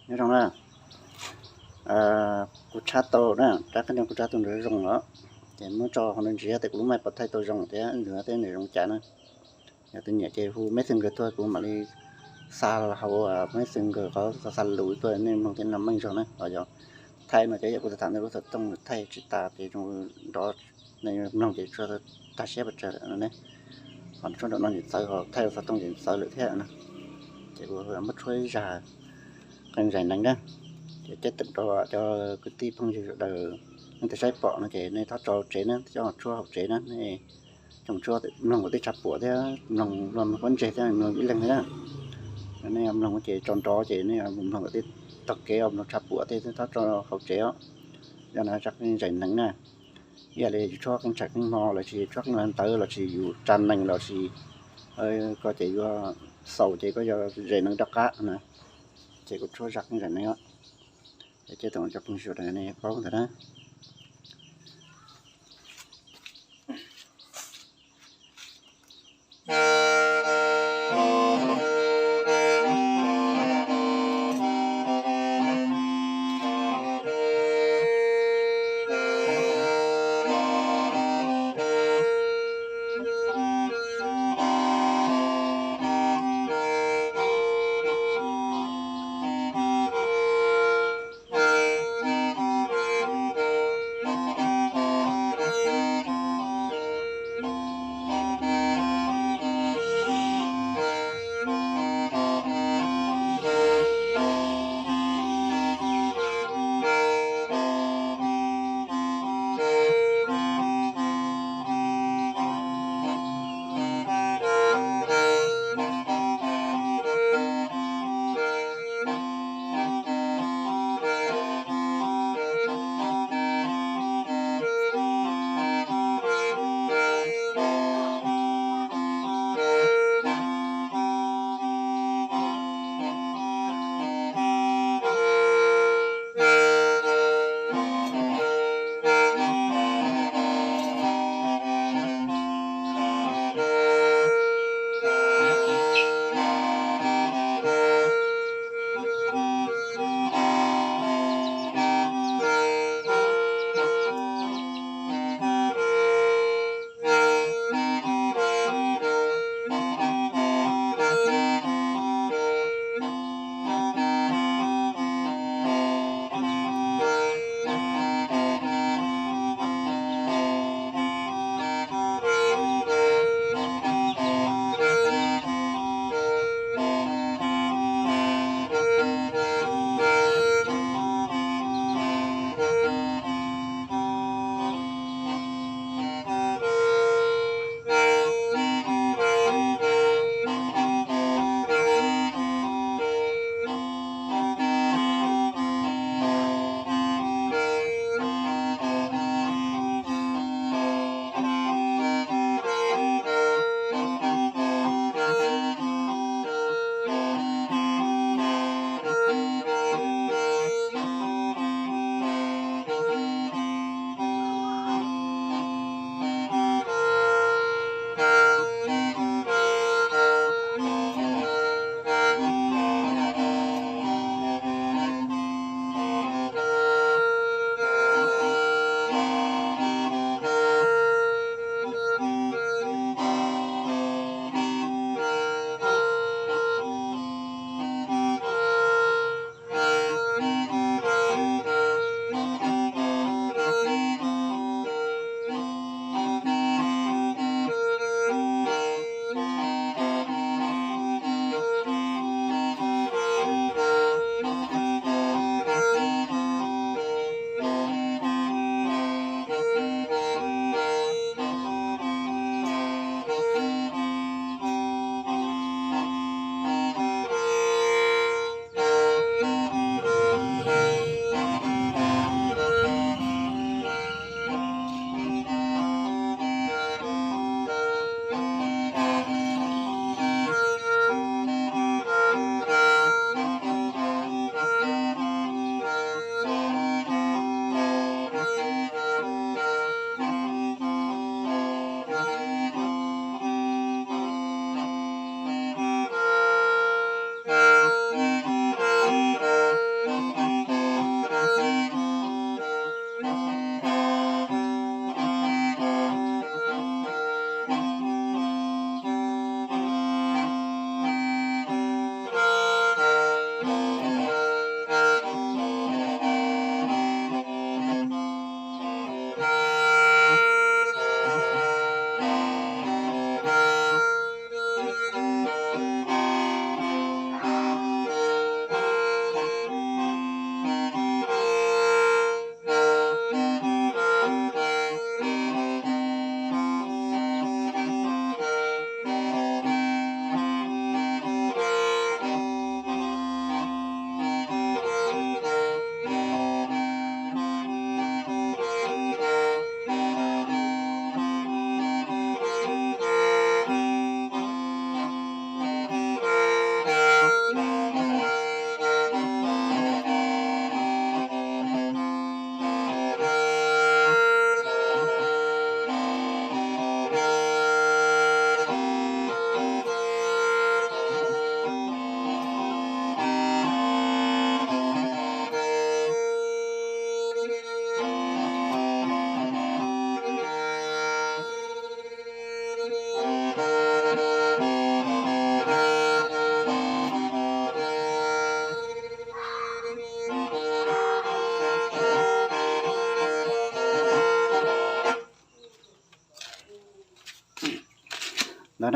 Nyob zoo na, kuv tshaj tau na, rab qeej nroo kuv tshaj tau nrov zoo os. Ces muab tso hauv no ntsis thiab, kuv lub maij puas thaij tau zoo thiab nws thiab nws zoo cas na. Yog tus nyiam ces hu Messenger tuaj kuv mam li xa hauv Messenger qhov xa lus tuaj nej mloog thiab no meej zog na. Los yog thaij no ces yog kuv tham ntawm lub xov tooj thaij tsis tas ces zoo nrov, nej mloog ces tsuas tag siab pes tsawg lawm no ne. Ho tshuab nram no ces txawv, ho thaij xov tooj ces txawv lawm thiab na. Ces kuv muab tshuab ib zag qee zais nees na. Ces ceeb toom rau cov kwv tij phooj ywg sawv daws, nej twb saib pom no ces nej txhob tso hauv tsev na, coj tshuab hauv tsev na. Nej coj tshuab mloog kom tib tshav puam thiab mloog luag mloog pob ntseg thiab mloog ib leeg thiab. Nej mloog ces tso nrov ces nej mloog kom tib taug kev, mloog tshav puam thiab txhob tso hauv tsev os. Yog no zaj zais nees na. Ib yam li yus tshuab qeej tshav qeej hmo los sis tshuab qeej ntawv los sis yus tsa nees los sis koj ces yuav xaus ces koj yog zais nees rov qab na. Ces kuv tshuab zaj qeej zais nees os. Ces ceeb toom cov phooj ywg sawv daws nej paub ntawd na.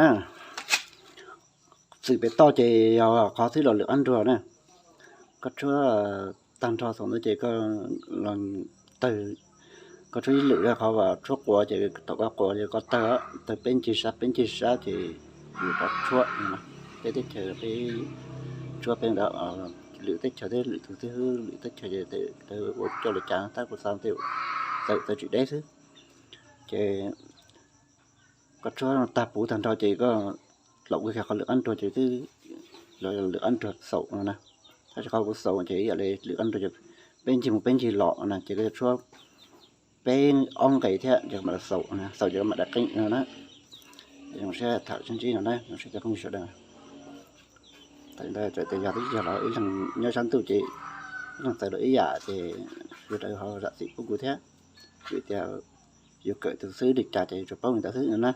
na, txwm pem toj ces yog qhov twb los lwm qab nruag na. Koj tshuab tag nrho saum ntawd ces koj los tawg, koj tshuab ib lwm rau qhov uas tshuab quav ces thaum koj quav ces koj tawg, tawg peb ncig sab peb ncig sab ces yus rov tshuab no. Peb teb chaws peb tshuab peb ntawd, lwm teb chaws thiab lwm tus twb lwm teb chaws ces ua coj li cas tab kuv xav tias txawm txawm tsis deb xwb. Ces koj tshuab tag puv tag nrho ces koj los ua kiag qhov lwm qab nruag ces twb los lwm qab nruag xaum no na. Tab sis qhov kuv xaum ces ib yam li lwm qab nruag ces peb ncig mus peb ncig los na ces koj yuav tshuab peb ob nqes thiab ces mam li xaum, xaum ces mam daim qeej no na. Zoo siab tham sib ntsib no na, zoo siab cov phooj ywg sawv daws. Thaum ntawd txawm tias yog twb yog los ib leeg nyob sab ntuj ces ib leeg txawv los ib yam ces sawv daws ho zam txim pub kuv thiab. Vim tias yus kawm tus xwb li cas ces yus tsuas paub li ntawd xwb no na.